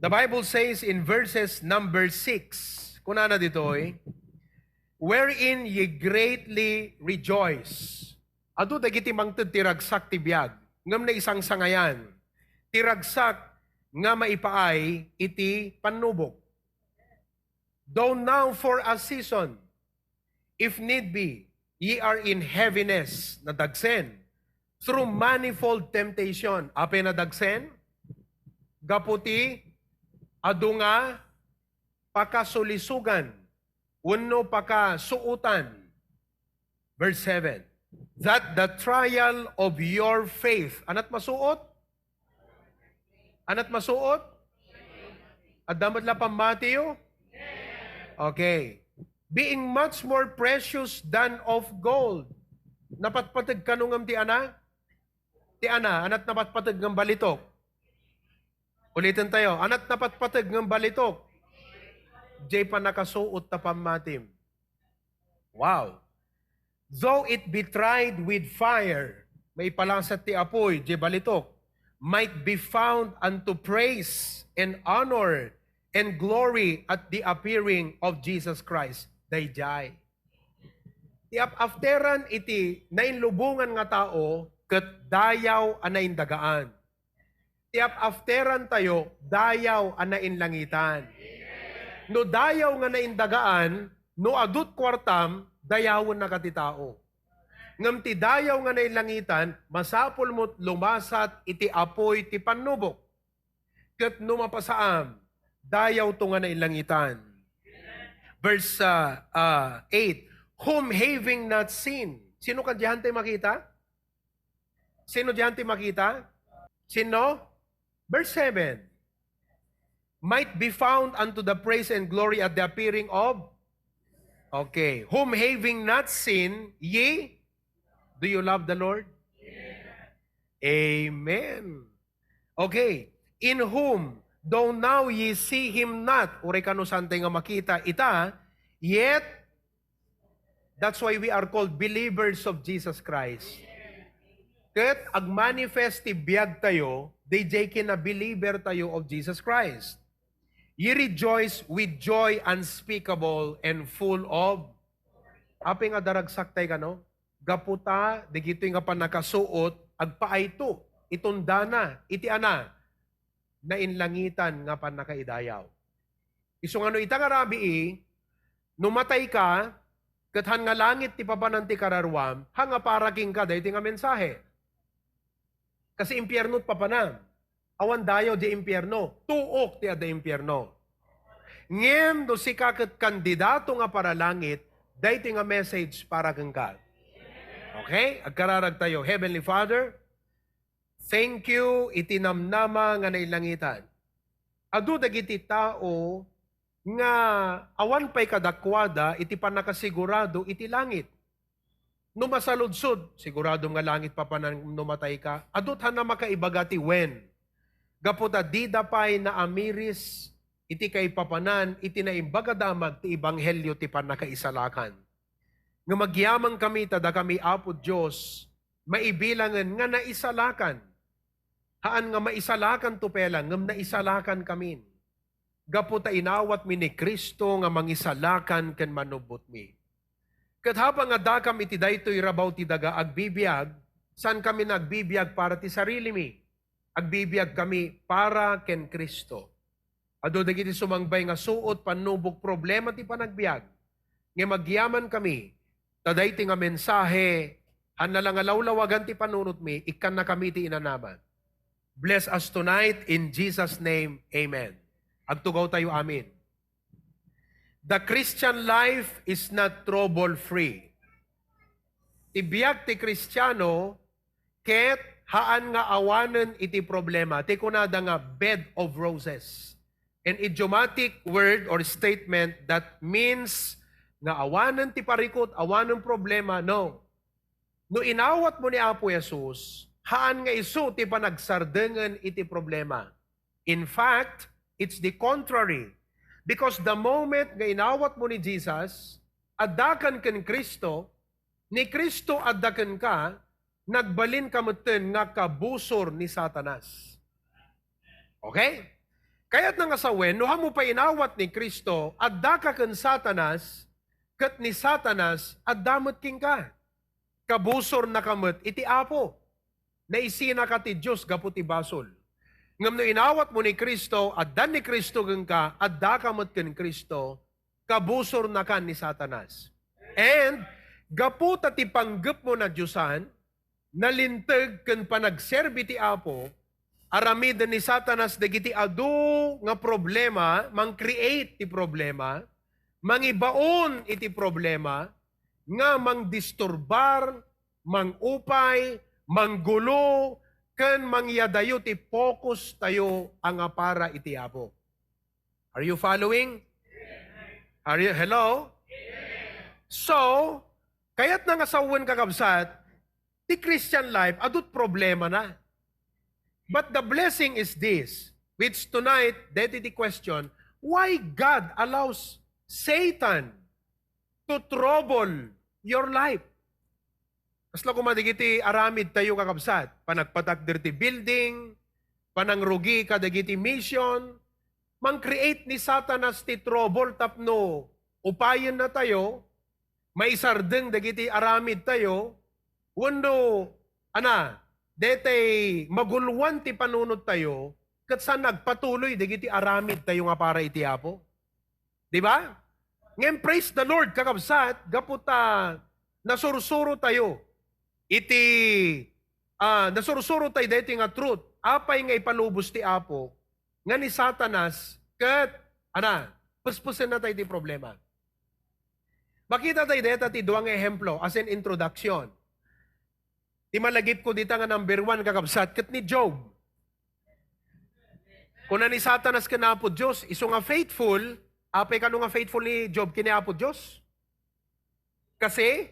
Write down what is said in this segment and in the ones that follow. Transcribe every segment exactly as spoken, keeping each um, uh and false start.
The Bible says in verses number six, kunana ditoy, "Wherein ye greatly rejoice." Adu dagiti mangted ti ragsak ti biag, ngem naisangsangayan ti ragsak nga maipaay iti pannubok. "Though now for a season, if need be, ye are in heaviness," nadagsen, "through manifold temptation." Apay nadagsen? Gapu ti adu nga pakasulisugan wenno pakasuotan. Verse seven, "That the trial of your faith," anat masuot? Anat masuot? Adda met la pammatiyo? Okay. "Being much more precious than of gold." Napatpateg kano ngem ti ana? Ti ana, anat napatpateg ngem balitok? Uliten tayo, anat napatpateg ngem balitok? Jay pannakasuot ta pammatim. Wow. "Though it be tried with fire," maipalasat ti apuy, jay balitok, "might be found unto praise and honor and glory at the appearing of Jesus Christ." Dayjay. Ti ap-, afteran iti nainlubongan nga tao ket dayaw a naindagaan. Ti ap-, afteran tayo, dayaw a nainlangitan. No dayaw nga naindagaan, no adut kuartam, dayawennaka ti tao. Ngem ti dayaw nga nainlangitan, masapul met lumasat iti apuy ti pannubok. Ket no mapasaam, dayawto nga nainlangitan. Verse, ah, ah, eight, "Whom having not seen." Sino kadiay ti makita? Sino diay ti makita? Sino? Verse seven. "Might be found unto the praise and glory at the appearing of," okay, "whom having not seen, ye," do you love the Lord? Amen. Okay. "In whom, though now ye see him not," uray kano saan tayo nga makita ita, "yet," that's why we are called believers of Jesus Christ. Ket agmanifest ti biag tayo, dayjay kinabeliever tayo of Jesus Christ. "Ye rejoice with joy unspeakable and full of," apay nga daragsak tayo kano? Gapu ta, dagitoy nga pannakasuot, agpaayto, itundana, iti ana, nainlangitan nga pannakaidayaw. Isu nga no ita nga rabii, no matay ka, ket han nga langit ti papanan ti kararuam, ha nga para kenka daytoy nga mensahe. Kasi impierno ti papanam. Awan dayaw di impierno. Tuok ti adda impierno. Ngem no sika ket kandidato nga para langit, daytoy nga message para kenka. Okay? Agkararag tayo. Heavenly Father, thank you iti namnama nga nailangitan. Adu dagiti tao nga awan pay kadakuada iti pannakasigurado iti langit. No masaludsod, sigurado nga langit papanan no matay ka. Adut han a makaibaga ti wen. Gapu ta dida pay naamiris iti kaipapanan iti Naimbag a Damag ti ebanghelio ti pannakaisalakan. Ngem agyamankami ta dakami, Apo Dios, maibilangen nga naisalakan. Haan nga maisalakanto pay la, ngem naisalakankamin. Gapu ta inawatmi ni Cristo nga mangisalakan ken manubbotmi. Ket hapan nga dakam iti daytoy rabaw ti daga agbibiag, saankami nga agbibiag para ti sarilimi. Agbibiagkami para ken Cristo. Adu dagiti sumangbay nga suot, pannubok, problema ti panagbiag. Ngem agyamankami, ta daytoy nga mensahe, hanna la nga lawlawagan ti panunotmi, ikkannakami ti inanaman. Bless us tonight in Jesus' name. Amen. Agtugaw tayo, amen. The Christian life is not trouble-free. Ti biag ti Kristiano, ket haan nga awanen iti problema. Ti kunada nga bed of roses. An idiomatic word or statement that means nga awanen ti parikut, awanen problema. No. No inawatmo ni Apo Jesus, haan nga isu ti panagsardengen iti problema. In fact, it's the contrary. Because the moment nga inawatmo ni Jesus, addakan ken Cristo, ni Cristo adda kenka, nagbalinka metten nga kabusor ni Satanas. Okay? Kayatna nga sawen, no haanmo pay inawat ni Cristo, addaka ken Satanas, ket ni Satanas adda met kenka. Kabusornaka met iti Apo. Naisinaka ti Dios gapu ti basol. Ngem no inawatmo ni Cristo, adda ni Cristo kenka, addaka met ken Cristo, kabusornaka ni Satanas. And gapu ta ti panggepmo nadiosan, nalinteg ken panagserbi ti Apo, aramiden ni Satanas dagiti adu nga problema, mang-create ti problema, mangibaon iti problema, nga mangdisturbar, mangupay, manggulo, ken mangyadayo ti focus tayo a nga para iti Apo. Are you following? Are you, hello? So, kayatna nga sawen, kakabsat, ti Christian life, adut problema na. But the blessing is this, which tonight, that is the question, why God allows Satan to trouble your life? Kasla koma dagiti aramid tayo, kakabsat, panagpatakder ti building, panangrugi kadagiti mission, mang-create ni Satanas ti trouble tapno upayenna tayo, maisardeng dagiti aramid tayo, wenno, ana, detay maguluan ti panunot tayo, ket saan agpatuloy dagiti aramid tayo nga para iti Apo. Di ba? Ngem, praise the Lord, kakabsat, gapu ta nasursuro tayo iti, ah, nasursuro tayo daytoy nga truth. Apay nga ipalubos ti Apo nga ni Satanas ket, ana, pespesenna tayo ti problema. Makita tayo deta ti dua nga ehemplo as an introduction. Ti malagipko dita nga number one, kakabsat, ket ni Job. Kuna ni Satanas ken Apo Dios, isu nga faithful, apay kano nga faithful ni Job ken ni Apo Dios? Kasi,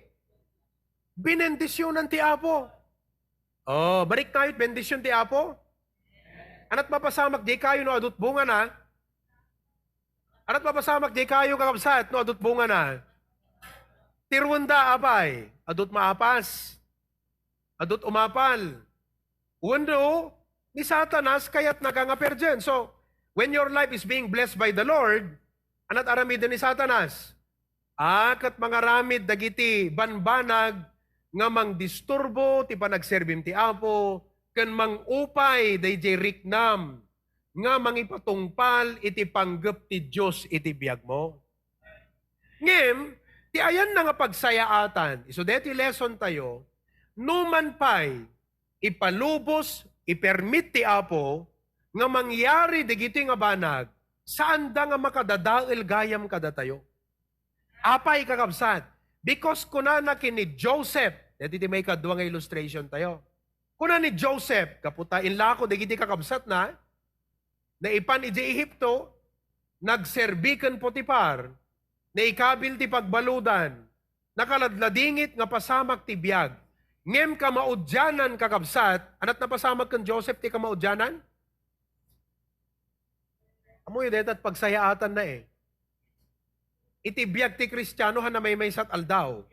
binendisionan ti Apo. Oh, balik tayo, bendision ti Apo. Anat mapasamak di kayo no adut bungana? Anat mapasamak di kayo, kakabsat, no adut bungana? Tiruenda, apay, adut maapas. Adut umapal. Wenno, ni Satanas, kayatnaka nga virgin. So, when your life is being blessed by the Lord, anat aramiden ni Satanas? Ah, ket mangaramid dagiti banbanag nga mangdisturbo ti panagserbim ti Apo, ken mangupay daydiay riknam nga mangipatungpal iti panggep ti Dios iti biagmo. Ngem, ti ayanna nga pagsayaatan, isu daytoy lesson tayo, numan pay, ipalubos, ipermit ti Apo, nga mangyari dagitoy nga banag, saanda nga makadadael gayam kadatayo. Apay, kakabsat, because kunana ken ni Joseph, daytoy ti maikadua nga illustration tayo. Kuna ni Joseph, gapu ta inlako dagiti kakabsatna, naipan idiay Egipto, nagserbi ken Potifar, naikabil ti pagbaludan, nakaladladingit nga pasamak ti biag. Ngem kamaudianan, kakabsat, anat napasamak ken Joseph ti kamaudianan? Ammoyo dayta ti pagsayaatanna, eh. Iti biag ti Kristiano, haan a maymaysa ti aldaw.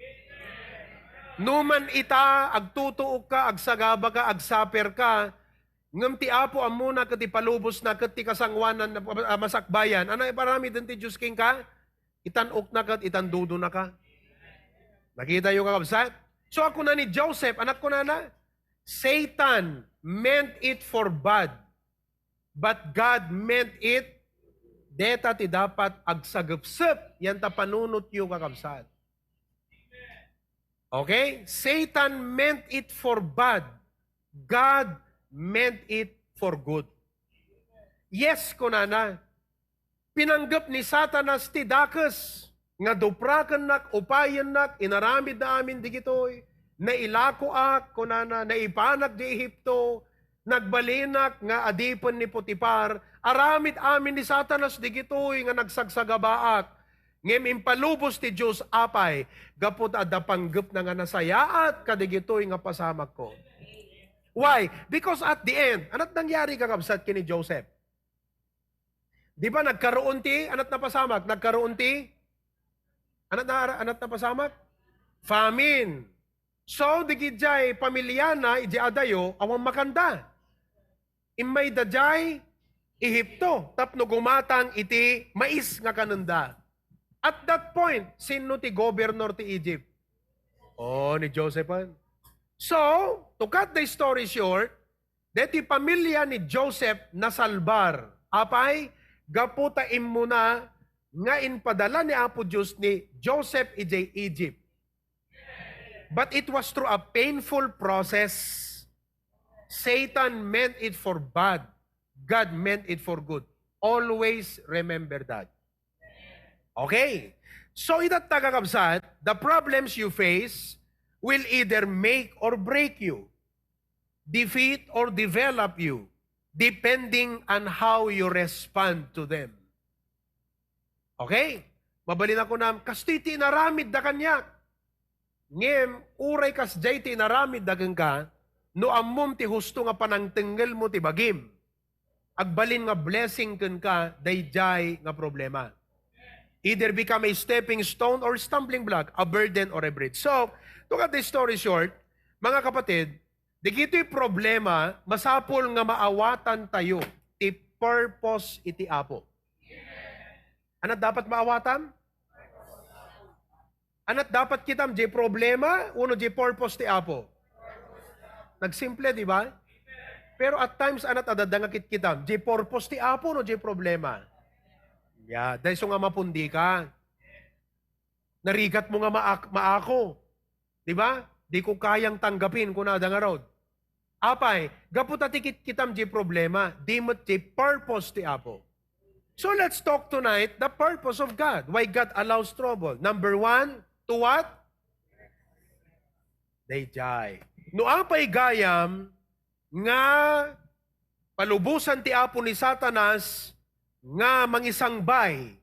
Numan ita, agtutuokka, agsagabaka, agsaperka, ngem ti Apo ammona ket ipalubosna ket ti kasangoanan a masakbayan. Ania iparamiden ti Dios kenka? Itan-okna ket itandudonaka. Nakitayo, kakabsat? So, a kuna ni Joseph, ania kunana, Satan meant it for bad. But God meant it, deta ti dapat agsagepsep, yan ta panunotyo, kakabsat. Okay? Satan meant it for bad. God meant it for good. Yes, kunana, pinanggep ni Satanas ti dakes nga duprakennak, upayennak, inaramidna amin digitoy. Nailakoak, kunana, naipanak di Egipto, nagbalinak nga adipen ni Potifar, aramid amin ni Satanas digitoy nga nagsagsagabaak. Ngem impalubos ti Dios, apay, gapu ta adda panggepna nga nasayaat kadigitoy nga pasamakko. Why? Because at the end, anat nangyari, kakabsat, ken ni Joseph? Di ba nagkaroon ti, anat napasamak? Nagkaroon ti, anat na, anat napasamak? Famine. So, digidiay pamiliana, idiay adayo, awan makanda. Immay dadiay, Ehipto tapno gumatang iti mais nga kanenda. At that point, sino ti governor ti Egypt? Oh, ni Joseph. So, to cut the story short, deti pamilya ni Joseph nasalbar. Apay, gapu ta immuna nga impadala ni Apo Dios ni Joseph idiay Egypt. But it was through a painful process. Satan meant it for bad. God meant it for good. Always remember that. Okay. So, itatta, kakabsat, the problems you face will either make or break you, defeat or develop you, depending on how you respond to them. Okay? Mabalin a kunam, kastoy ti inaramidda kaniak. Ngem, uray kasdiay ti inaramidda kenka, no ammom ti husto nga panangtengngelmo ti bagim, agbalin nga blessing kenka daydiay nga problema. Either become a stepping stone or stumbling block, a burden or a bridge. So, to cut the story short, mga kapatid, dagitoy problema, masapul nga maawatantayo ti purpose iti Apo. Ania ti dapat maawatan? Ania ti dapat kitam, diay problema wenno diay purpose ti Apo? Nagsimple, di ba? Pero at times, ania ti adda nga kitkitam, diay purpose ti Apo wenno diay problema? Ya, dayso nga mapundika. Narigatmo nga maak-, maako. Di ba? "Di ko kayang tanggapin," kunada ngarud. Apay, gapu ta ti kitkitam diay problema, di met diay purpose ti Apo. So let's talk tonight the purpose of God. Why God allows trouble? Number one, to what? Daydiay. No apay gayam nga palubosan ti Apo ni Satanas nga mangisangbay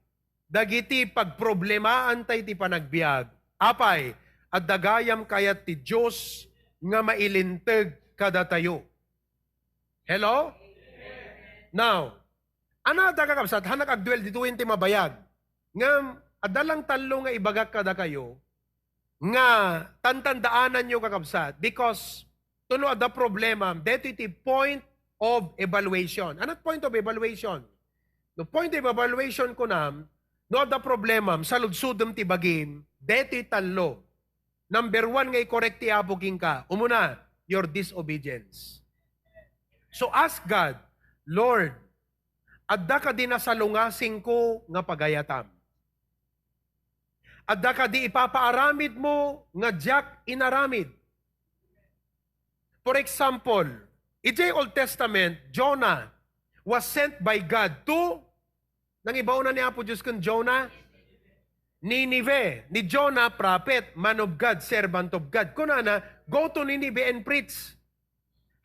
dagiti pagproblemaanta iti panagbiag. Apay, adda gayam kayat ti Dios nga mailinteg kadatayo. Hello? Now, ania, kakabsat, hanak agduel ditoy ti mabayag. Ngem, adda lang tallo nga ibagak kadakayo, nga tantandaananyo, kakabsat, because to know the problem, detoy ti point of evaluation. Ania ti point of evaluation? No point of evaluation kunam, no adda problem, saludsodem ti bagim, detoy tallo. Number one nga i-correct ti Apo kenka, umuna, your disobedience. So ask God, "Lord, adda kadi nasalungasingko nga pagayatam? Adda kadi ipapaaramidmo nga diak inaramid?" For example, idiay Old Testament, Jonah was sent by God to, nangibaon ni Apo Dios ken Jonah? Ninive. Ni Jonah, prophet, man of God, servant of God. Kunana, "Go to Nineveh and preach."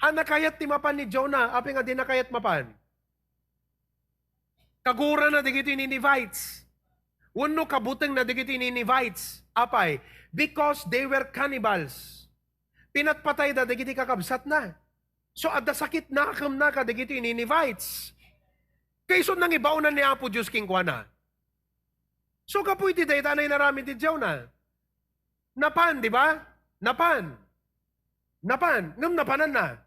Ania kayat ti mapan ni Jonah, apay nga dina kayat mapan? Kagurana dagiti Ninevites. Wenno kabutengna dagiti Ninevites. Apay? Because they were cannibals. Pinatpatayda dagiti kakabsatna. So, adda sakit nakemna kadagiti Ninevites. Kayso nangibaonan ni Apo Dios kenkuana. So, gapu iti dayta, ania inaramid ni Jonah? Napan, di ba? Napan. Napan. Ngem napananna?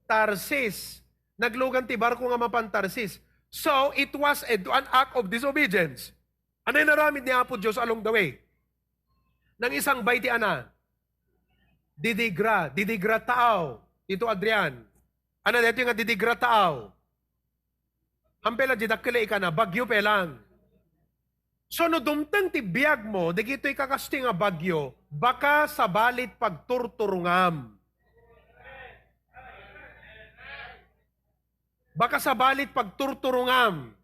Tarsis. Naglugan ti barko nga mapan Tarsis. So, it was a, an act of disobedience. Ania inaramid ni Apo Dios along the way? Nangisangbay ti ania? Didigra. Didigra taaw. Tito Adrian. Ania daytoy nga didigra taaw? Hampay la diay dakkel a ikana, bagyo pay lang. So, no dumteng ti biagmo dagitoy kakastoy nga bagyo, baka sabali ti pagturturongam. Baka sabali ti pagturturongam.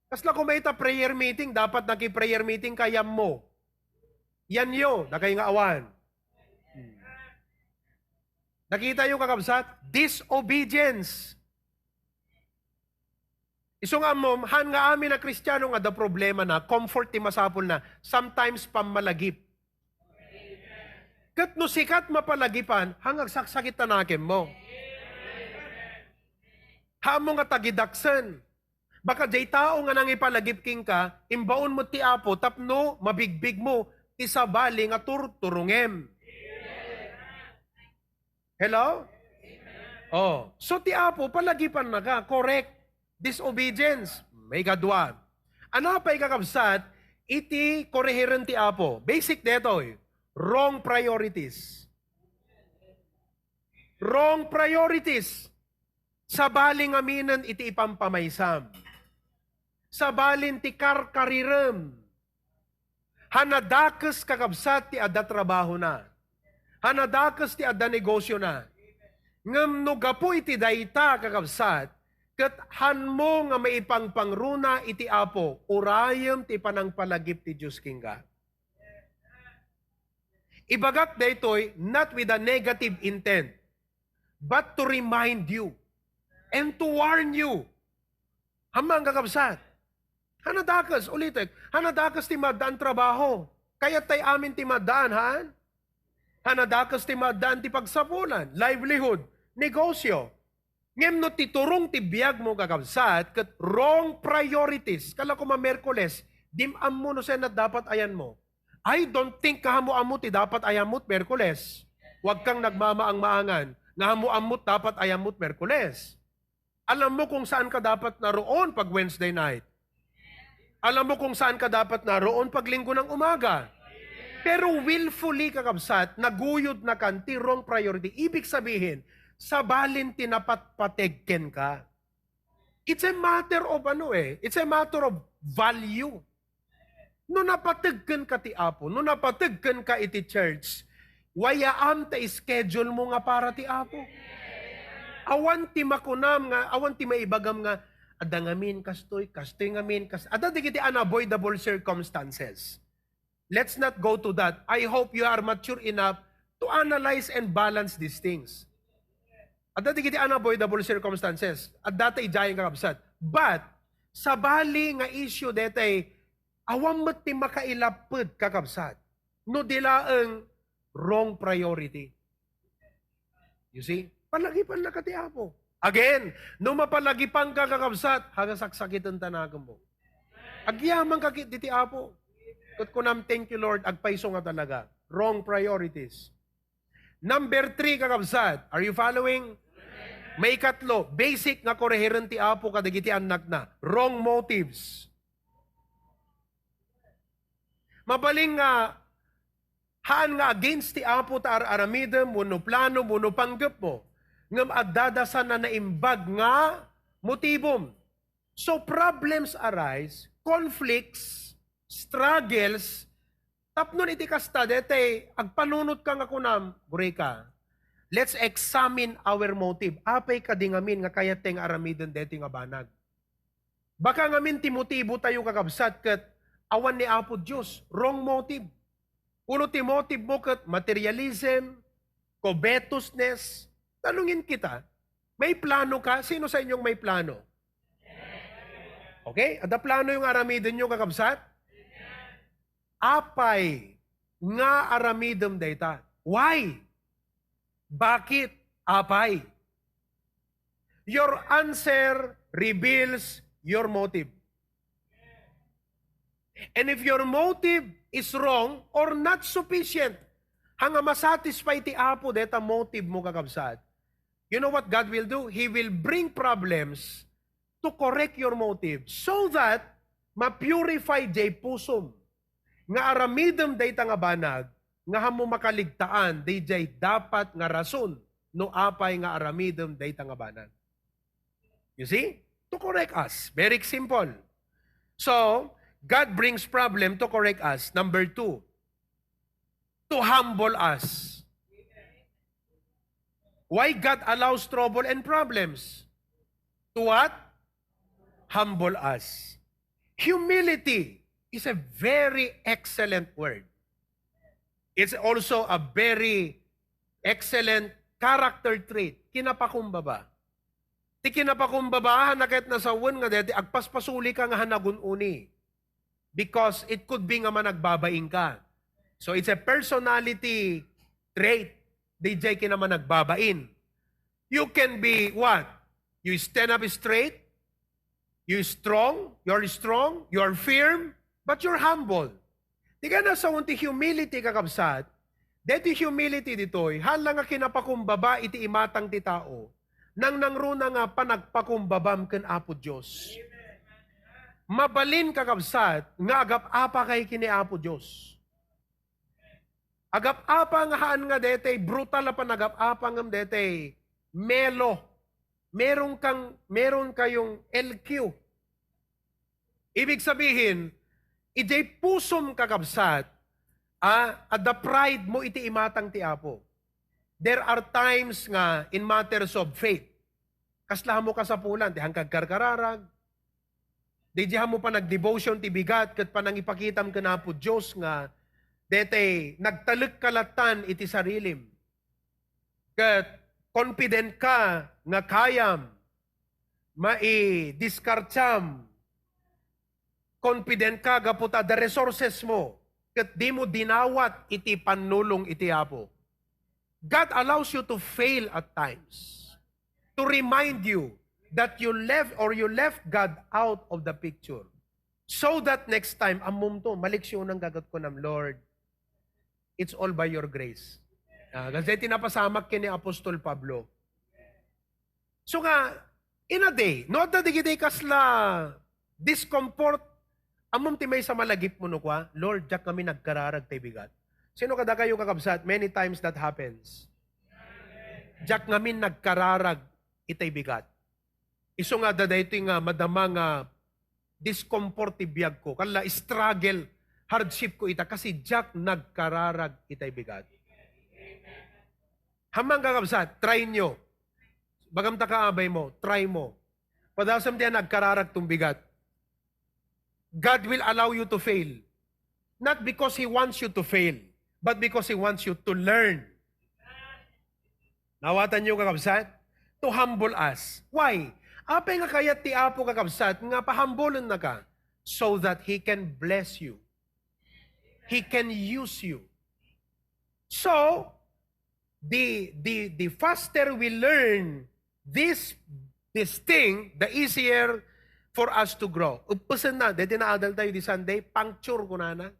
Kasla koma ita prayer meeting, dapat naki-prayer meeting ka, yanmo. Yanyo, dakay nga awan. Hmm. Nakitayo, kakabsat? Disobedience. Isu nga ammom, haan nga amin a Kristiano nga adda problemana, comfort ti masapulna, sometimes pammalagip. Ket no sika ti mapalagipan, haan nga agsaksakit ti nakemmo. Haanmo nga tagidaksen. Baka diay tao nga nangipalagip kenka, imbaon met ti Apo tapno mabigbigmo ti sabali nga turturongem. Hello? Oh, so ti Apo, palagipannaka, correct. Disobedience, maikadua. Ania pay, kakabsat, iti korehiren ti Apo? Basic detoy, wrong priorities. Wrong priorities. Sabali ngaminen iti ipampamaysam. Sabalin ti karkarirem. Hanadakes, kakabsat, ti adda trabahona. Hanadakes ti adda negosiona. Ngem no gapu iti dayta, kakabsat, ket hanmo nga maipangpangruna iti Apo, urayem ti panangpalagip ti Dios kenka. Ibagak daytoy not with a negative intent, but to remind you and to warn you. Ammom, kakabsat. Hanadakes, ulitek, hanadakes ti maddaan trabaho. Kayat tay amin ti maddaan, haan? Hanadakes ti maddaan ti pagsapulan, livelihood, negosyo. Ngem no ti turong ti biagmo, kakabsat, ket wrong priorities, kala koma Miyerkules, dim ammo no saan dapat ayanmo. I don't think nga ammo ti dapat ayanmo Miyerkules. Huwag kang nagmamaang-maangan nga ammo ti dapat ayanmo Miyerkules. Alam mo kung saan ka dapat naroon pag Wednesday night. Alam mo kung saan ka dapat naroon pag Linggo ng umaga. Pero willfully, kakabsat, naguyodnaka ti wrong priority. Ibig sabihin, sabalin ti napatpateg kenka. It's a matter of ano eh, it's a matter of value. No napateg kenka ti Apo, no napateg kenka iti church, wayaam ta schedule mo nga para ti Apo. Awan ti makunam nga, awan ti maibagam nga, adda ngamin kastoy, kastoy ngamin, kas-, adda dagiti unavoidable circumstances. Let's not go to that. I hope you are mature enough to analyze and balance these things. Adda dagiti unavoidable circumstances. Adda ta idiay, kakabsat. But, sabali nga issue detay, awan met ti makailaped, kakabsat, no di laeng wrong priority. You see? Palagipannaka ti Apo. Again, no mapalagipanka, kakabsat, haga saksakiten ta nagemmo. Agyamankami iti Apo. Ket kunam, "Thank you, Lord, agpayso nga talaga." Wrong priorities. Number three, kakabsat, are you following? Maikatlo, basic nga korehiren ti Apo kadagiti annakna. Wrong motives. Mabalin nga, haan nga against ti Apo ta ar-aramidem wenno plano wenno panggepmo, ngem addada saan a naimbag nga motibom. So problems arise, conflicts, struggles, tapno iti kasta, detay agpanunotka nga kunam, "Gurika, let's examine our motive. Apay kadi ngamin nga kayat tay nga aramiden detoy nga banag?" Baka ngamin ti motibo tayo, kakabsat, ket awan ni Apo Dios, wrong motive. Uno ti motive mo ket materialism, covetousness. Tanungin kita, may plano ka? Sino sa inyong may plano? Okay? Adda plano yung aramiden nyo, kakabsat? Apay nga aramidem dayta. Why? Bakit? Apay. Your answer reveals your motive. And if your motive is wrong or not sufficient, hanga masatisfy ti Apo deta motive mo, kakabsat, you know what God will do? He will bring problems to correct your motive so that ma-purify jay pusom nga aramidem dayta nga banag nga hammo makaligtaan dayjay dapat nga rason no apay nga aramidem dayta nga banag. You see? To correct us. Very simple. So, God brings problem to correct us. Number two, to humble us. Why God allows trouble and problems? To what? Humble us. Humility is a very excellent word. It's also a very excellent character trait. Kinapakumbaba. Ti kinapakumbaba, haan a ket nasawen nga deti agpaspasuli ka nga hanagun-uni. Because it could be nga managbabain ka. So it's a personality trait. Dayjay kinamanagbabain. You can be what? You stand up straight, you strong, you're strong, you're firm, but you're humble. Ti kanasawen ti humility, kakabsat, deti humility ditoy, haan la nga kinapakumbaba iti imatang ti tao. nangnangruna nga panagpakumbabam ken Apo Dios. Mabalin, kakabsat, nga agap-apakay ken ni Apo Dios. Agap-apa nga haan nga daytoy brutal a panagap-apa ngem daytoy mellow. Meron kang, meron kayong L Q. Ibig sabihin, idiay pusom, kakabsat, a, adda pride mo iti imatang ti Apo. There are times nga in matters of faith, kasla mo kasapulan, ti hangkag karkararag, di di mo panagdevotion ti bigat, ket panangipakitam ken Apo Dios nga daytoy nagtalek ka lattan iti sarilim. Ket confident ka nga kayam maidiskartiam. Confident ka gapu ta the resources mo ket di mo dinawat iti pannulong iti Apo. God allows you to fail at times to remind you that you left or you left God out of the picture. So that next time, ammom to, maleksyonan ka ket kunam, "Lord, it's all by your grace." Ah, kasi ti napasamak ken ni Apostol Pablo. So nga, in a day, no, adda digiti kasla discomfort, ammom ti maysa malagipmo no kua, "Lord, diak ngamin nagkararag tay bigat." Sino kadakayo, kakabsat? Many times that happens. "Diak ngamin nagkararag itay bigat." Isu nga adda daytoy nga madama nga discomfort ti biag ko. Kalla, struggle, hardship ko ita, kasi diak nagkararag itay bigat. Ammom, kakabsat, try nyo. Bagam ta kaabay mo, try mo. Padasem ti nagkararag tong bigat. God will allow you to fail. Not because He wants you to fail, but because He wants you to learn. Nawatanyo, kakabsat? To humble us. Why? Apay nga kayat ti Apo, kakabsat, nga pahambulennaka? So that He can bless you. He can use you. So, the, the, the faster we learn this, this thing, the easier for us to grow. Uppesenna, daytoy naadal tayo di Sunday, puncture kunana.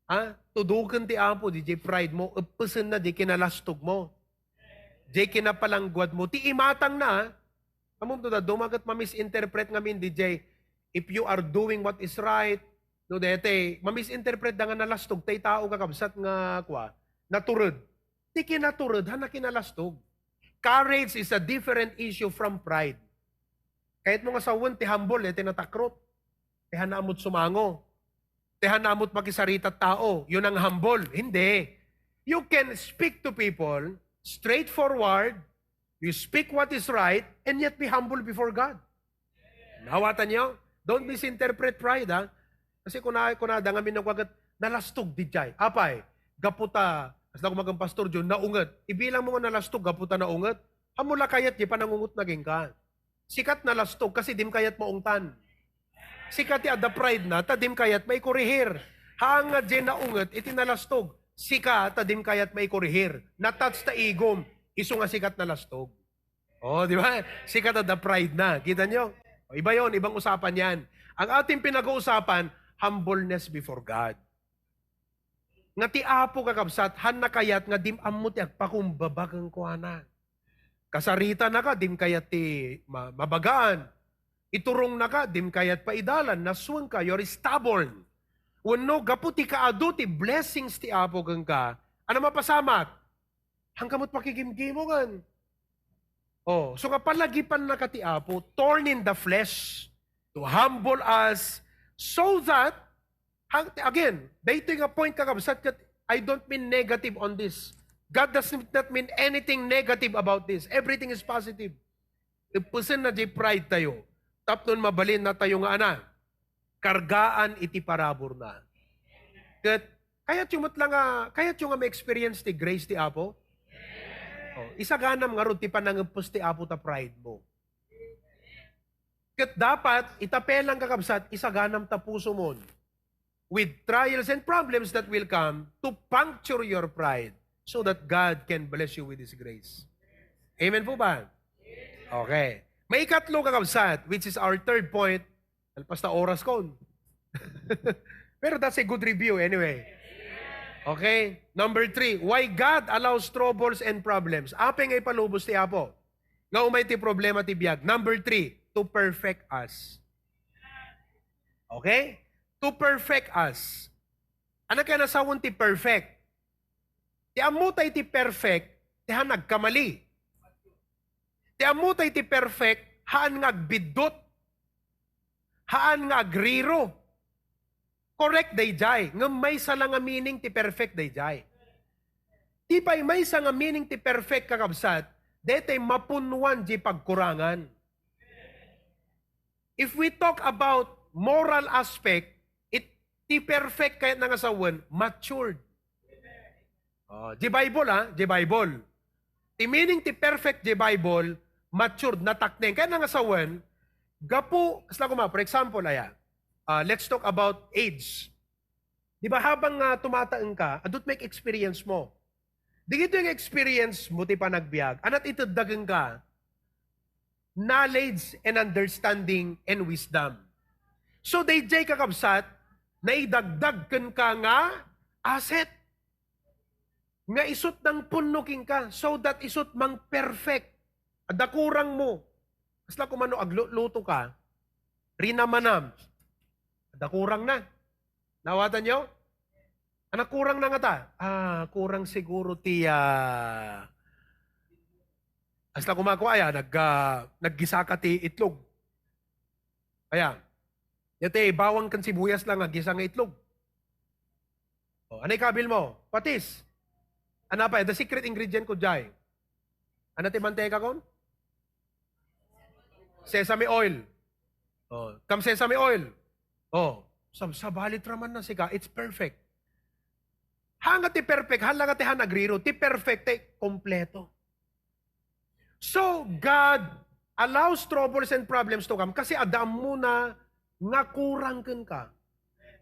Ha? Tudoken ti Apo, diay pride mo, uppesenna diay kinalastog mo. Diay kinapalangguad mo. Ti imatang na, ha? Ammom to, dadduma ket ma-misinterpret ngamin diay, if you are doing what is right, no, daytoy, ma-misinterpret da nga nalastog tay tao, kakabsat, nga kua, natured. Ti kinatured, haan a kinalastog. Courage is a different issue from pride. Kayat mo nga sawen ti humble, eh, ti natakrot. Ti haan a ammot sumango. Ti haan a ammot makisarita tao. Yun ang humble. Hindi. You can speak to people straightforward. You speak what is right and yet be humble before God. Nawatanyo? Don't misinterpret pride, ha? Kasi kuna, kunada ngamin no kua ket, "Nalastog diay." Apay, gapu ta, kasla kumagan Pastor John, naunget. Ibilang mo nga nalastog, gapu ta naunget. Ammom la kayat diay panangungetna kenka. Sika ti nalastog kasi dim kayat maungtan. Sika ti adda pride na, ta dim kayat maikurihir. Haan nga diay naunget iti nalastog. Sika ta dim kayat maikurihir. Na-touch ta igom. Isu nga sika ti nalastog. Oh, di ba? Sika ti adda pride na. Kita nyo? O, iba yon, ibang usapan yan. Ang ating pinag-uusapan, humbleness before God. Nga ti Apo, kakabsat, haan na kayat nga dim ammo ti agpakumbaba kenkuana. Kasaritanaka, dim kayat ti ma-, mabagaan. Iturongnaka, dim kayat paidalan, nasuenka, you're stubborn. Wenno, gapu ti kaadu ti blessings ti Apo kenka, ania mapasamak? Haan ka met pakigimgimongen. Oh, so nga palagipannaka ti Apo, thorn in the flesh, to humble us, so that, hang-, again, daytoy nga point, kakabsat, ket I don't mean negative on this. God does not mean anything negative about this. Everything is positive. Uppesenna diay pride tayo. Tapno mabalinna tayo nga ana, kargaan iti paraburna. Ket, kayatyo met la nga, kayatyo nga ma-experience ti grace ti Apo? Oh, isaganam ngarud ti panangeppes ti Apo ta pride mo. Ket dapat, ita pay lang, kakabsat, isaganam ta pusomon with trials and problems that will come to puncture your pride so that God can bless you with His grace. Amen po ba? Okay. Maikatlo, kakabsat, which is our third point. Alpas ta oras ko. Pero that's a good review anyway. Okay? Number three, why God allows troubles and problems. Apay nga ipalubos ti Apo? nga umay ti problema ti biag. Number three, to perfect us. Okay? To perfect us. Ano kaya nasawen ti perfect? Ti ammo tayo ti perfect, ti han agkamali. Ti ammo tayo ti perfect, haan nga agbiddut. Haan nga agriro. Correct dayjay, ngem maysa la nga meaning ti perfect dayjay. Ti pay maysa nga meaning ti perfect, kakabsat, daytay mapunnuan di pagkurangan. If we talk about moral aspect, it, ti perfect kayatna nga sawen, matured. Oh, di Bible, ha? Di Bible. Ti meaning ti perfect di Bible, matured, natakneng. Kayatna nga sawen, gapu, kasla koma, for example, aya, ah, let's talk about age. Di ba, habang nga tumataeng ka, adut may experience mo. Di ito yung experience mo, ti panagbiag, anat iteddagen ka, knowledge and understanding and wisdom. So, dayjay, kakabsat, naidagdag kenka nga asset. Nga isut nang punno kenka, so that isut mang perfect. Adda kurang mo. Kasla koma no aglutluto ka, rinamanam. Adda kurang na. Naawatan yo? Anak, kurang na ngata? Ah, kurang siguro ti, ah, kasla koma, aya, nag, ah, naggisa ka ti itlog. Aya, daytay bawang ken sibuyas lang nga gisa nga itlog. O, anay kabil mo? Patis. Ano pa? The secret ingredient ko, jay. Ano ti mantega kon? Sesame oil. O, kam sesame oil. O, sab-, sabalit raman na sika, it's perfect. Hanga ti perfect, hala nga ti han agriro, ti perfect, ti kompleto. So, God allows troubles and problems to come kasi adda ammona nga kurang kenka.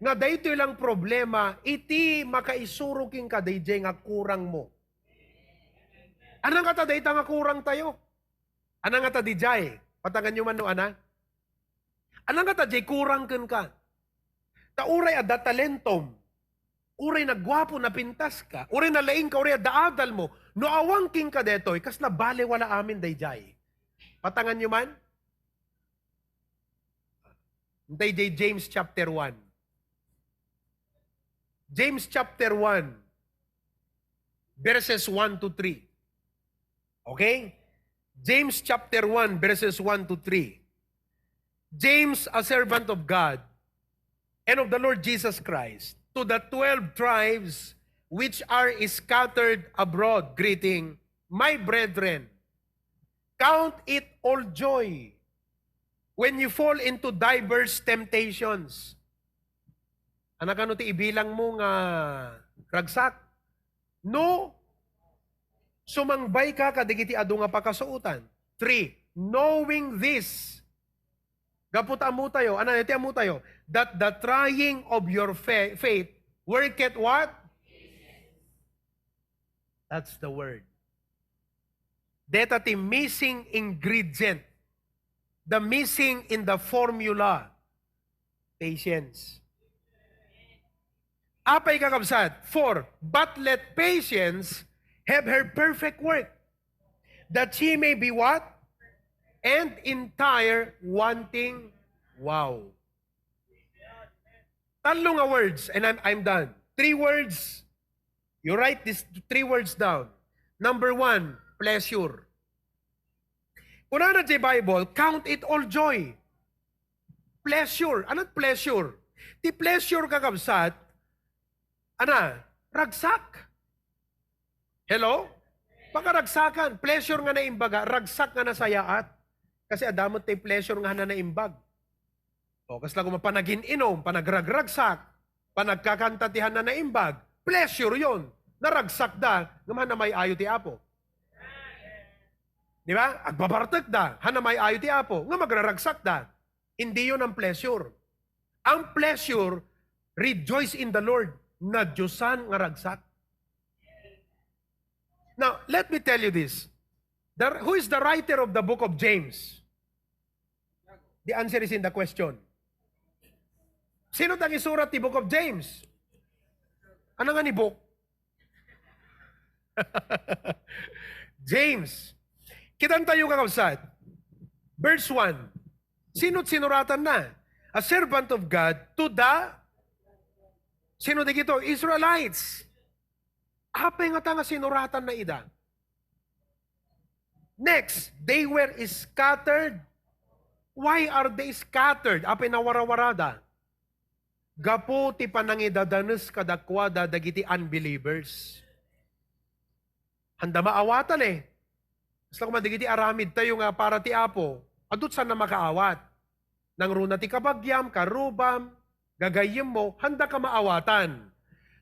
Nga daytoy lang problema, iti makaisuro kenka, dayjay nga kurang mo. Ano nga ta dayta nga kurang tayo? Ano nga ta dijay? Patangan nyo man no ana? Ano nga ta jay kurang kenka? Ta uray adda talentom, uray naguapo, napintas ka, uray nalaing ka, uray adda adal mo, no awan kenka daytoy, kasla bale wala amin dayjay. Patangan nyo man? Intay jay James chapter one. James chapter one, verses one to three. Okay? James chapter one, verses one to three. James, a servant of God and of the Lord Jesus Christ, to the twelve tribes which are scattered abroad, greeting, my brethren, count it all joy when you fall into diverse temptations. Anak, ano ti ibilang mo nga ragsak? No, sumangbay ka kadigiti adu nga pakasuotan. Three, knowing this. Gapu ta ammo tayo, ano ti ammo tayo? That the trying of your fa-, faith worketh what? That's the word. Deta ti missing ingredient, the missing in the formula, patience. Apay, kakabsat? Four, but let patience have her perfect work, that she may be what? And entire, wanting. Wow. Tallo nga words, and I'm, I'm done. Three words. You write these three words down. Number one, pleasure. Kunana ti Bible, count it all joy. Pleasure. Ano pleasure? Ti pleasure, kakabsat, ana, ragsak. Hello? Pakaragsakan. Pleasure nga naimbaga, ragsak nga nasayaat. Kasi adda met ti pleasure nga han a naimbag. O, kasla koma panagin-inom, panagragragsak, panagkakanta ti han a naimbag, pleasure yon. Naragsakda, ngem han a may-ayo ti Apo. Di ba? Agbabartekda, han a may-ayo ti Apo, ngem agraragsakda. Hindi yon ang pleasure. Ang pleasure, rejoice in the Lord, nadiosan nga ragsak. Now, let me tell you this. The, who is the writer of the book of James? The answer is in the question. Sino ti nangisurat ti book of James? Ano nga ni book? James. Kitan tayo, kakabsat. Verse one. Sino sinuratan na? A servant of God to the, sino di kito? Israelites. Apay nga ta nga sinuratan na ida? Next, they were scattered. Why are they scattered? Apay nawarawarada? Gapu ti panangidadanes kadakuada dagiti unbelievers. Handa maawatan eh. Basta koma dagiti aramid tayo nga para ti Apo, adut saan na makaawat. Nangruna ti kabagiam, karubam, gagayyemmo, handa ka maawatan.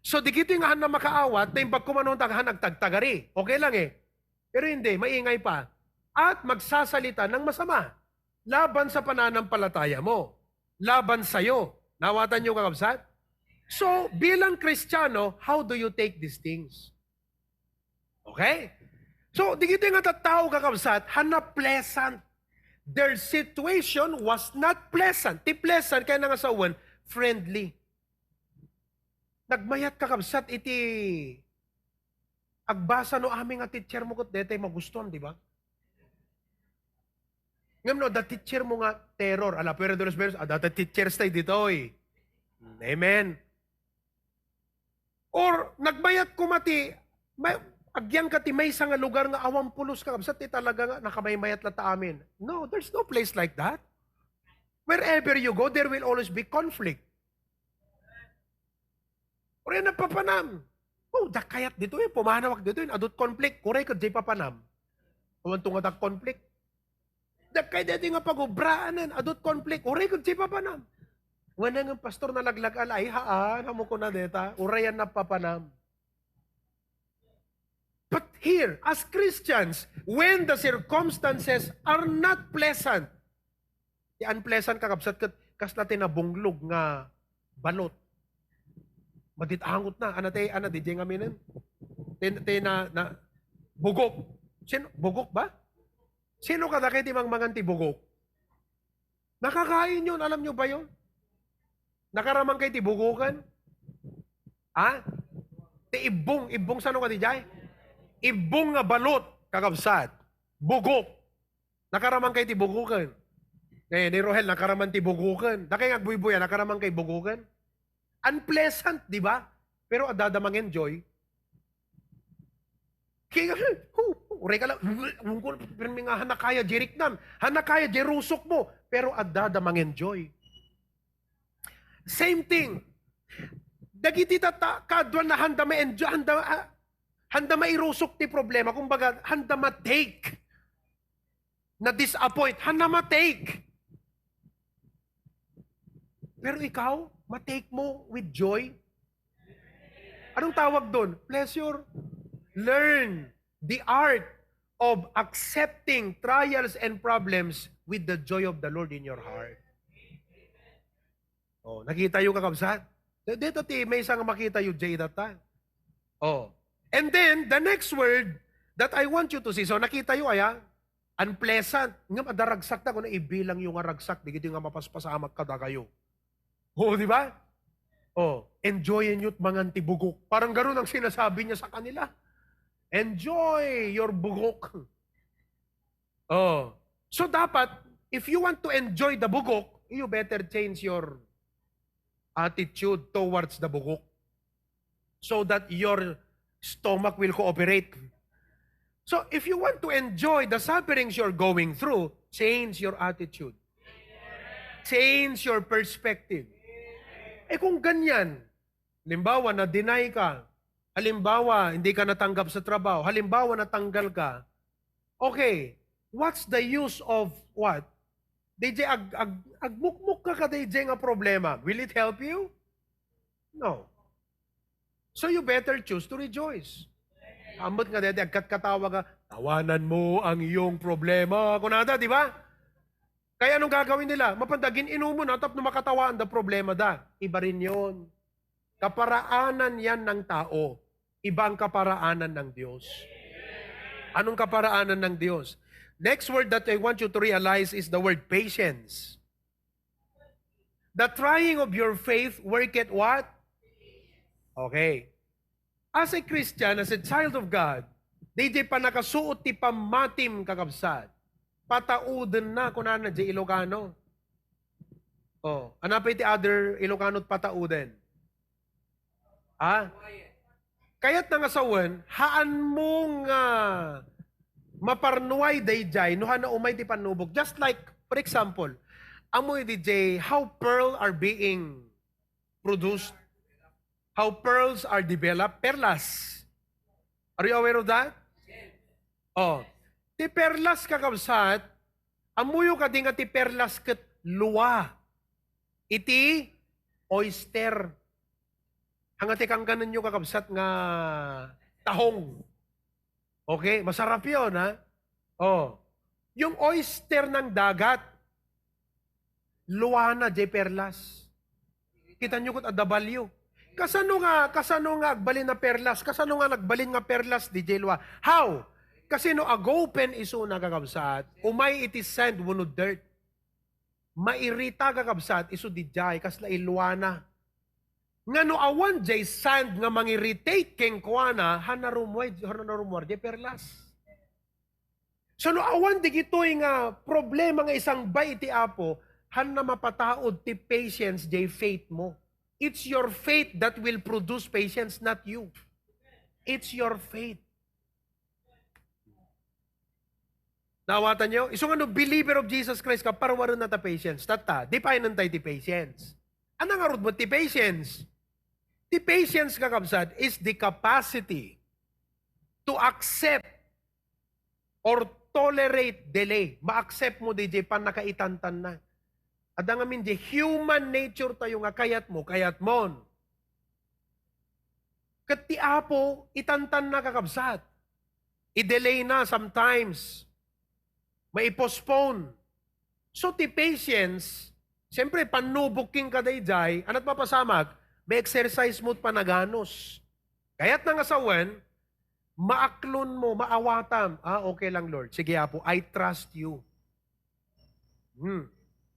So, dagitoy nga handa makaawat, naimbag ko man unta nga han agtagtagari. Okay lang eh. Pero hindi, maingay pa. At magsasalita ng masama laban sa pananampalataya mo, laban sa'yo. Nawatan niyo, kakabsat? So, bilang Kristiyano, how do you take these things? Okay? So, dagitoy nga tattao, kakabsat, handa pleasant. Their situation was not pleasant. Ti pleasant, kayatna nga sawen, friendly. Nagmayat, kakabsat, iti agbasa no amin nga teacher mo ket daytay magustuhan, di ba? Ngem no adda teacher mo nga terror, ala, Pueblo de los Berrios, adda teachers tayo ditoy. Amen. Or nagmayat koma ti, may, agyan ka ti maysa nga lugar nga awan pulos, kakabsat, ti talaga nga nakamaymayat latta amin. No, there's no place like that. Wherever you go, there will always be conflict. Uray nagpapanam. Oh, dakayat ditoy, pumanawak ditoy, adut conflict, uray ket diay papanam. Awan to nga dak conflict. Dakay daytoy nga pagubraanen, adut conflict, uray ket diay papanam. Wen nga pastor nalaglag-ala, ay haan, amo kuna deta, urayan napapanam. But here, as Christians, when the circumstances are not pleasant, ti unpleasant, kakabsat, ket kasla ti nabunglog nga balot. Madit-angot na, ana ti, ana, diay nga minen. Ti, ti na, na, bugok. Sino? Bugok ba? Sino kadakay ti mangmangan ti bugok? Nakakain yun, alam nyo ba yun? Nakaraman kay ti bugoken? Ha? Ti ibbong, ibbong sano kadi jay? Ibbong nga balot, kakabsat. Bugok. Nakaraman kay ti bugoken? Eh, ni Rohel, nakaraman ti bugoken. Dakay nga agbuybuya, nakaraman kay bugoken? Unpleasant, di ba? Pero adda da mangenjoy. Kaya, hu, uray ka lang, ungkol, pirmi nga, hana kaya, jeriknan, hana kaya, jerusok mo, pero adda da mangenjoy. Same thing. Dagiti tata, kadua na handa ma-enjoy, handa, ah, handa mairusok ti problema, kumbaga, handa ma-take na disappoint, handa ma-take. Pero ikaw, ma-take mo with joy? Anong tawag doon? Pleasure. Learn the art of accepting trials and problems with the joy of the Lord in your heart. Oh, nakita yu, kakabsat? Dito ti maysa nga makita yu, jay, data. Oh. And then, the next word that I want you to see, so nakita yu, aya? Unpleasant. Ngem adda ragsak da, kung ibilang yu nga ragsak, di gidi nga mapaspasamak kadakayo. Oo, di ba? Oh, enjoyen yu't mangan ti bugok. Parang ganun ang sinasabi niya sa kanila. Enjoy your bugok. Oh. So dapat, if you want to enjoy the bugok, you better change your attitude towards the bugok so that your stomach will cooperate. So if you want to enjoy the sufferings you're going through, change your attitude. Change your perspective. Eh kung ganyan, halimbawa, na-deny ka, halimbawa, hindi ka natanggap sa trabaho, halimbawa, natanggal ka, okay, what's the use of what? D J, ag, ag, agmukmok ka ka D J nga problema. Will it help you? No. So you better choose to rejoice. Ambot nga dede, agkatkatawa ka, "Tawanan mo ang iyong problema." Kunada, di ba? Kaya anong gagawin nila? Mapanda, gin-inumo na, tapno makatawaan da problema da. Iba rin yun. Kaparaanan yan ng tao. Iba ang kaparaanan ng Diyos. Anong kaparaanan ng Diyos? Next word that I want you to realize is the word patience. The trying of your faith worketh what? Okay. As a Christian, as a child of God, Diay pannakasuot ti pammatim, kakabsat. Pataudenna, kunana diay Ilocano. Oh, ano pa iti other Ilocano ti patauden? Ha? Kayatna nga sawen, haanmo nga maparnuay daydiay no haanna umay ti pannubok. Just like, for example, ammo diay how pearl are being produced, how pearls are developed, perlas. Are you aware of that? Oh. Ti perlas, kakabsat, ammoyo kadi nga ti perlas ket lua iti oyster. Ania ti kangganenyo, kakabsat, nga tahong. Okay? Masarap yon, ha? Oh. Yung oyster ng dagat, luana diay perlas. Kitaenyo ket adda value. Kasano nga, kasano nga agbalin a perlas? Kasano nga nagbalin nga perlas diay lua? How? Kasi no agopen isuna, kakabsat, umay iti sand wenno dirt. Mairita, kakabsat, isu diay, kasla iluana. Nga no awan diay sand nga mangiritate kenkuana, haanna rummuar, haanna rummuar diay perlas. So, no awan digitoy nga problema nga isangbay iti Apo, haanna mapataud ti patience diay faith mo. It's your faith that will produce patience, not you. It's your faith. Naawatanyo? Isu nga no believer of Jesus Christ ka, parwarenna ta patience. Tatta, define-en tayo ti patience. Ania ngarud met ti patience? Ti patience, kakabsat, is the capacity to accept or tolerate delay. Ma-accept mo diay pannakaitantanna. Adda ngamin diay human nature tayo nga kayat mo, kayat mon. Ket ti Apo, itantanna, kakabsat. I-delay na sometimes. Mai-postpone. So, ti patience, siyempre, pannubok kenka daydiay, ania ti mapasamak, ma-exercise mo ti panaganus. Kayatna nga sawen, maaklon mo, maawatam. Ah, okay lang, Lord. Sige, Apo, I trust you. Hmm.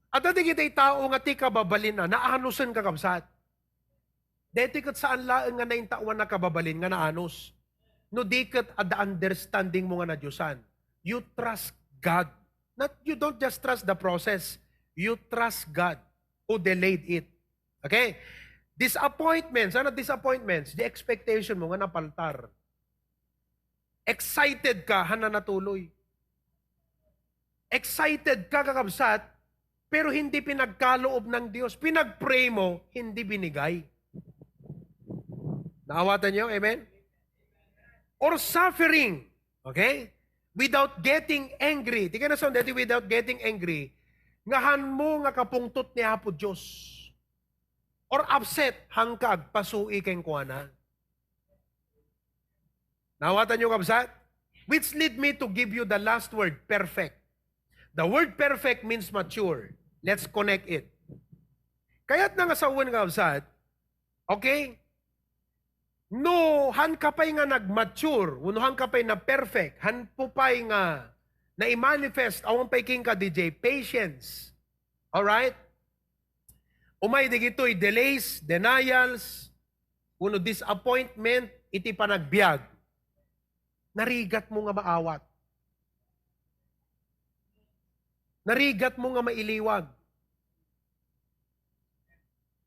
Adda digitoy tao nga ti kababalinna, naanusen, kakabsat. Daytoy ket saan laeng nga naintawan a kababalin nga naanus. No di ket adda understanding mo nga nadiosan. You trust God. Not, you don't just trust the process. You trust God who delayed it. Okay? Disappointments. Ano disappointments? The expectation mo nga napaltar. Excited ka, haanna natuloy. Excited ka, kakabsat, pero hindi pinagkaloob ng Diyos. Pinag-pray mo, hindi binigay. Naawatanyo? Amen? Or suffering, okay? Without getting angry. Ti kayatna sawen daytoy without getting angry, nga haanmo nga kapungtot ni Apo Diyos. Or upset, haanka agpasui kenkuana. Naawatanyo, kabsat? Which lead me to give you the last word, perfect. The word perfect means mature. Let's connect it. Kayatna nga sawen, kabsat, okay? No haanka pay nga nag-mature, wenno haanka pay na-perfect, haanmo pay nga nai-manifest, awan pay kenka diay patience. Alright? Umay digitoy delays, denials, wenno disappointment iti panagbiag. Narigat mo nga maawat. Narigat mo nga mailiwag.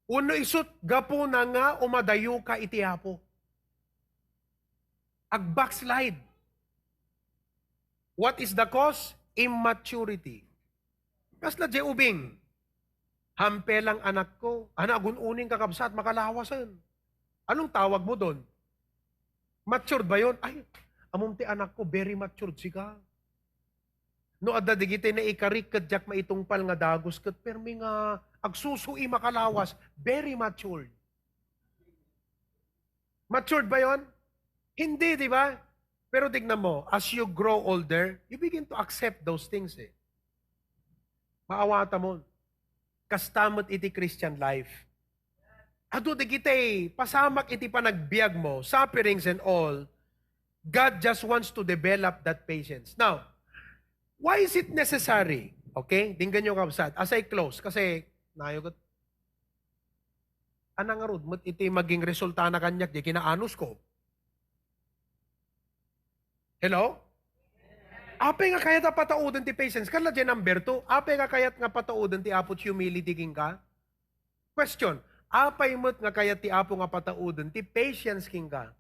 Wenno isut gapuna nga umadayo ka iti Apo. Ag-backslide. What is the cause? Immaturity. Kasla diay ubing. Hampe lang, anakko. Ana, agun-uning, kakabsat, makalawasen. Anong tawag mo doon? Matured ba yon? Ay, amom ti anakko, very matured sika. No adda digiti naikarik ket diak maitungpal nga dagus ket permi nga agsusui makalawas, very matured. Matured ba yon? Hindi, di ba? Pero tignan mo, as you grow older, you begin to accept those things eh. Maawatam. Kasta met iti Christian life. Adu dagiti pasamak iti panagbiag mo, sufferings and all, God just wants to develop that patience. Now, why is it necessary? Okay? Dinggan nyo, kabsat. As I close, kasi nayo ket, ana ngarud met iti maging resulta na kaniak, di kinaanus ko. Hello? Apay nga kayat a patauden ti patience? Kala di number two, apay nga kayat nga patauden ti Apo ti humility kenka? Question, apay met nga kayat ti Apo nga patauden ti patience kenka?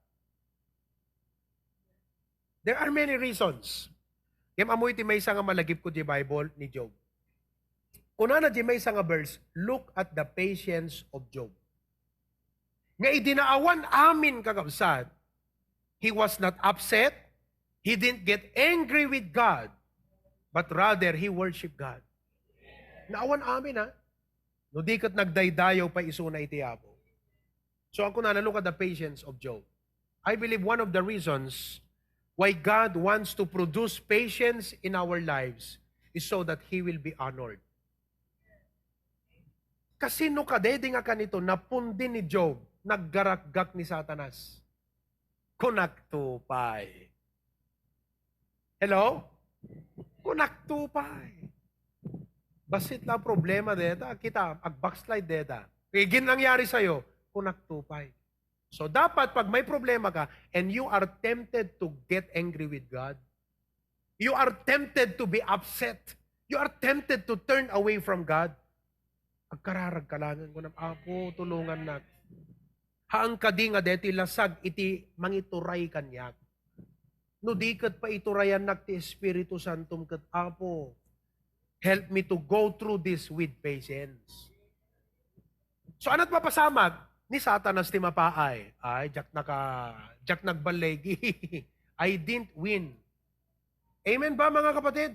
There are many reasons. Ngem ammoyo ti maysa nga malagipko di Bible ni Job. Kunana di maysa nga verse, "Look at the patience of Job." Nga idi naawan amin, kakabsat, he was not upset, he didn't get angry with God, but rather he worshiped God. Naawan amin, ha? No di ket nagdaydayaw pay isuna iti Apo. So, ang kunana, look at the patience of Job. I believe one of the reasons why God wants to produce patience in our lives is so that He will be honored. Kasino kadedi nga kanito, napundi ni Job, naggaragak ni Satanas? Kunak to pay. Hello? Kunak to pay. Bassit la problema deta, kita, ag-backslide deta. Igin nangyari sa'yo, kunak to pay. So dapat pag may problema ka and you are tempted to get angry with God, you are tempted to be upset, you are tempted to turn away from God, agkararag ka laeng kunam, "Apo, tulongannak." Haan kadi nga daytoy lasag iti mangituray kaniak. No di ket paiturayannak ti Espiritu Santom ket, "Apo, help me to go through this with patience." So, anat mapasamak ni Satanas ti mapaay? Ay, diak naka-, diak nagballigi. I didn't win. Amen ba, mga kapatid?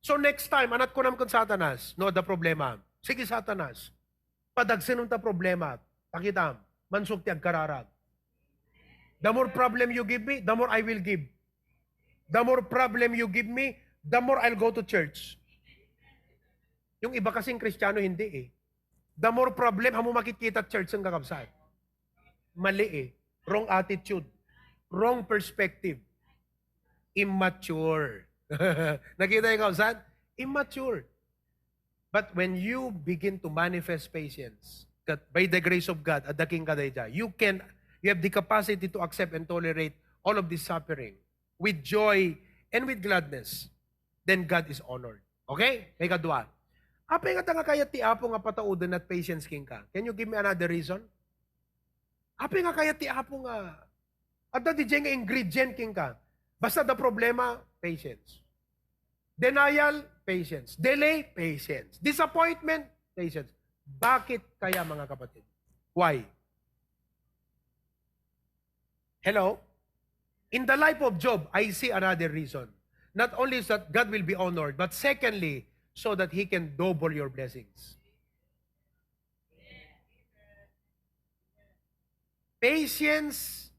So, next time, anat kunam ken Satanas, no, adda problema. Sige, Satanas, padagsenem ta problema. Pakitam, mansog ti agkararag. The more problem you give me, the more I will give. The more problem you give me, the more I'll go to church. Yung iba kasing Kristiyano, hindi eh. The more problem, amo makitkita church ang kakabsat. Mali eh. Wrong attitude. Wrong perspective. Immature. Nakita yung kakabsat? Immature. But when you begin to manifest patience, that by the grace of God, adda kenka dayta, you can, you have the capacity to accept and tolerate all of this suffering with joy and with gladness, then God is honored. Okay? May kadua. Apay nga ta nga kayat ti Apo nga patauden at patience kenka? Can you give me another reason? Apay nga kayat ti Apo nga, adda didiay nga ingredient kenka? Basta the problema, patience. Denial, patience. Delay, patience. Disappointment, patience. Bakit kaya, mga kapatid? Why? Hello? In the life of Job, I see another reason. Not only is that God will be honored, but secondly, so that He can double your blessings. Patience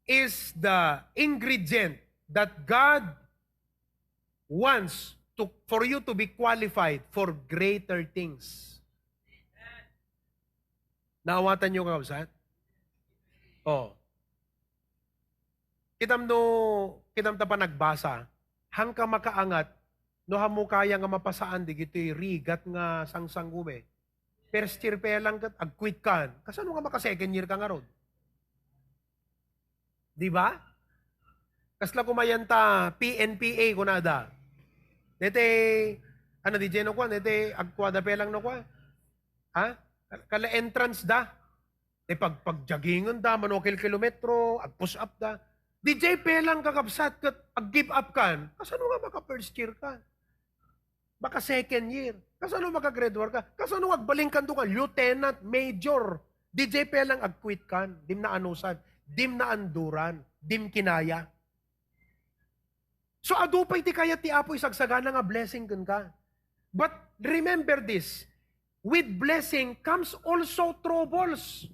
is the ingredient that God wants to, for you to be qualified for greater things. Naawatan niyo, kakabsat? Oh. Kitam no, kitam ta panagbasa, haan ka makaangat, no haan mo kaya nga mapasaan digitoy rigat nga sangsanggomi. First year pa lang ket agquit kan. Kasano nga maka-second year ka ngarud? Di ba? Kasla kumayan ta, P N P A kunada. Dete, ano, didiay no kua, dete, agkuada pa lang no kua. Ha? Kala entrance da. Te pag, pag-joggingen da, mano kil-, kilometro, ag-push up da. Didiay pa lang, kakabsat, ket ag-give up kan. Kasano nga maka-first year ka? Maka-second year. Kasano maka-grade one ka? Kasano agbalin kanto ka? Lieutenant, major. Didiay pa lang ag-quit kan. Dim naanusan. Dim naanduran. Dim kinaya. So, adu pay ti kayat ti Apo isagsagana nga blessing kenka. But remember this, with blessing comes also troubles.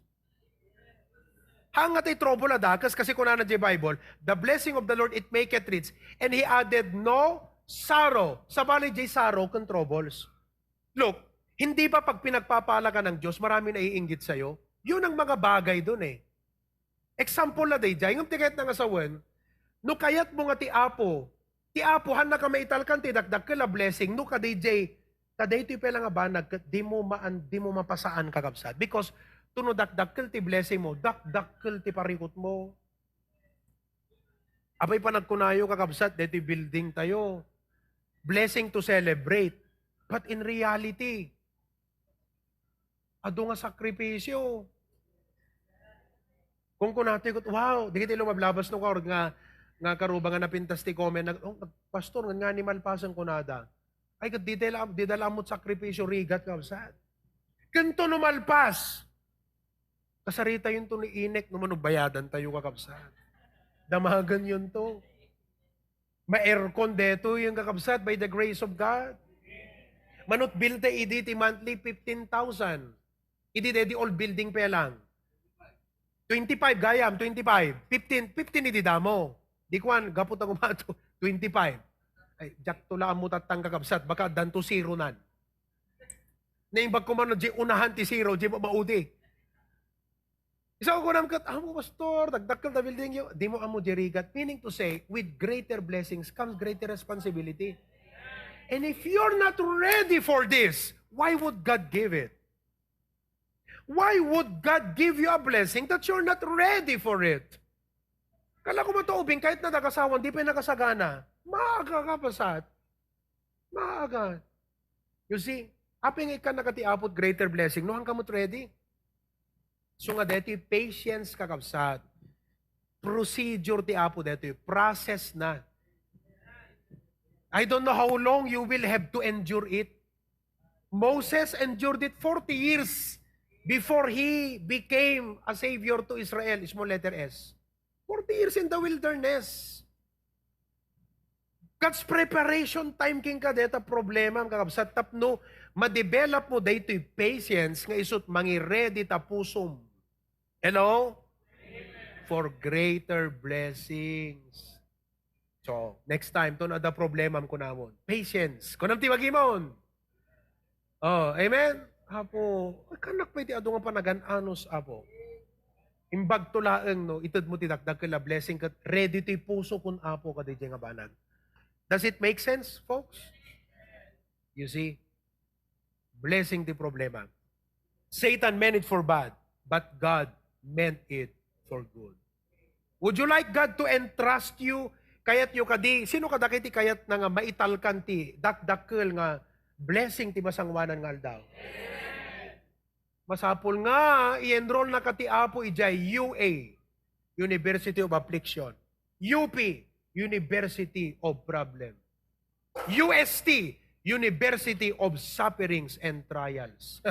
Haan nga ti trouble a dakes, kasi kunana di Bible, "The blessing of the Lord, it maketh rich, and He added no sorrow." Sabali di sorrow ken troubles. Look, hindi ba pag pinagpapala ka ng Diyos, marami naiinggit sa'yo? Yun ang mga bagay dun eh. Example na daydiay, ngem ti kayat nga sawen, no kayat mo nga ti Apo, ti Apo, haan na ka maitalkan ti dakdakkel a blessing, no kadaydiay, kadaytoy pay la nga banag, ket di mo maan, di mo mapasaan, kakabsat. Because, tuno dakdakkel ti blessing mo, dakdakkel ti parikut mo. Apay, panagkunayo, kakabsat, detoy building tayo. Blessing to celebrate. But in reality, adu nga sakripisyo. Kung kunatoy ket, wow, dagiti lumablabas no, karon nga, nga karuba nga napintas ti comment, nag-, "Oh, pastor, nga, nga ni malpasen kunada." Ay, ket di dala, di dala ammot sakripisyo, rigat, kabsat. Kento no malpas. Kasaritayon to ni Inek no manugbayadan tayo, kakabsat. Damagan yun to. Ma-aircon detoy, kakabsat, by the grace of God. Manutbilte idi ti monthly fifteen thousand. Idi dedi old building pa lang. Twenty-five, gayam, twenty-five. Fifteen, fifteen idi damo. Di kuan, gapu ta kumato, twenty-five. Ay, diak to la ammo tattang, kakabsat, baka addan to zero nan. Naimbag ko man, di unahan ti zero, di mo maudi. Isu kunam ket, "Amo, pastor, dakdakkel ta building yo." Di mo ammo di rigat. Meaning to say, with greater blessings comes greater responsibility. And if you're not ready for this, why would God give it? Why would God give you a blessing that you're not ready for it? Kala ko man to ubing, kahit na nakasawan, di pa nakasagana. Maaga, kakabsat. Maaga. You see, apay nga ikkan na ka ti Apo ti greater blessing, no, han kamot ready. So nga, detoy patience, kakabsat. Procedure ti Apo detoy, process na. I don't know how long you will have to endure it. Moses endured it forty years before he became a savior to Israel, small letter S. Forty years in the wilderness. God's preparation time kenka deta problema, kakabsat, tapno ma-develop mo daytoy patience nga isut' mangi-ready ta pusom. Hello? For greater blessings. So, next time, to no adda problemam, kunamon, patience. Kunam ti bagimon. Oh, amen? Apo, ay, kanak pay ti adu nga panagan-anos, Apo. Imbag to laeng, no, ited mo ti dakdakkel a blessing ket ready ti puso kun Apo kadi nga banag. Does it make sense, folks? You see? Blessing ti problema. Satan meant it for bad, but God meant it for good. Would you like God to entrust you? Kayatyo kadi, sino kadagiti kayatna nga maitalkan ti dakdakkel nga blessing ti masangoanan nga aldaw? Masapul nga i-enroll na ka ti Apo idiay U A, University of Affliction. U P, University of Problem. U S T, University of Sufferings and Trials.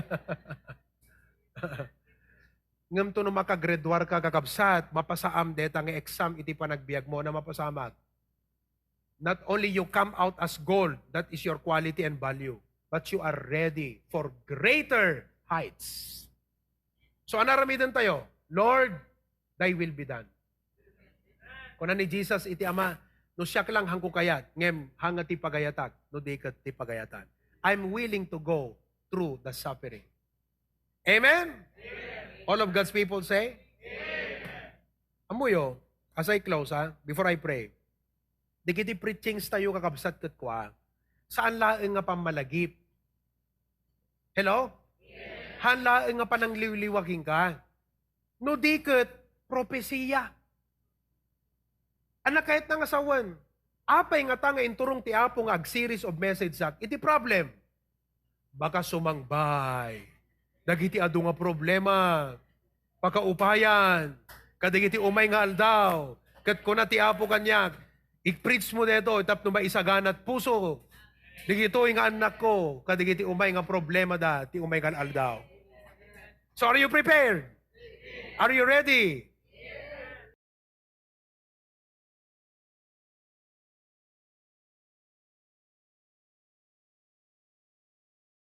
Ngem to no makagraduar ka, kakabsat, mapasaam deta nga exam iti panagbiagmo, na mapasamak. Not only you come out as gold, that is your quality and value, but you are ready for greater heights. So, ano aramiden tayo? "Lord, thy will be done." Kuna ni Jesus iti Ama, "No siak lang, hanko kayat, ngem hanga ti pagayatak, no di ket ti pagayatan." I'm willing to go through the suffering. Amen? All of God's people say? Ammoyo, as I close, ha, before I pray, dagiti preachings tayo, kakabsat, ket kua, saan laeng nga pammalagip. Hello? Han laeng nga panangliwliwa kenka. No di ket, propesiya. Ania kayatna nga sawen? Apay ngata nga inturong ti Apo nga ag-series of message sak iti problem? Baka sumangbay dagiti adu nga problema, pakaupayan, kadagiti umay nga aldaw. Ket kuna ti Apo kaniak, "I-preach mo daytoy tapno maisaganat puso dagitoy nga annakko kadagiti umay nga problema da ti umay nga aldaw." So, are you prepared? Are you ready?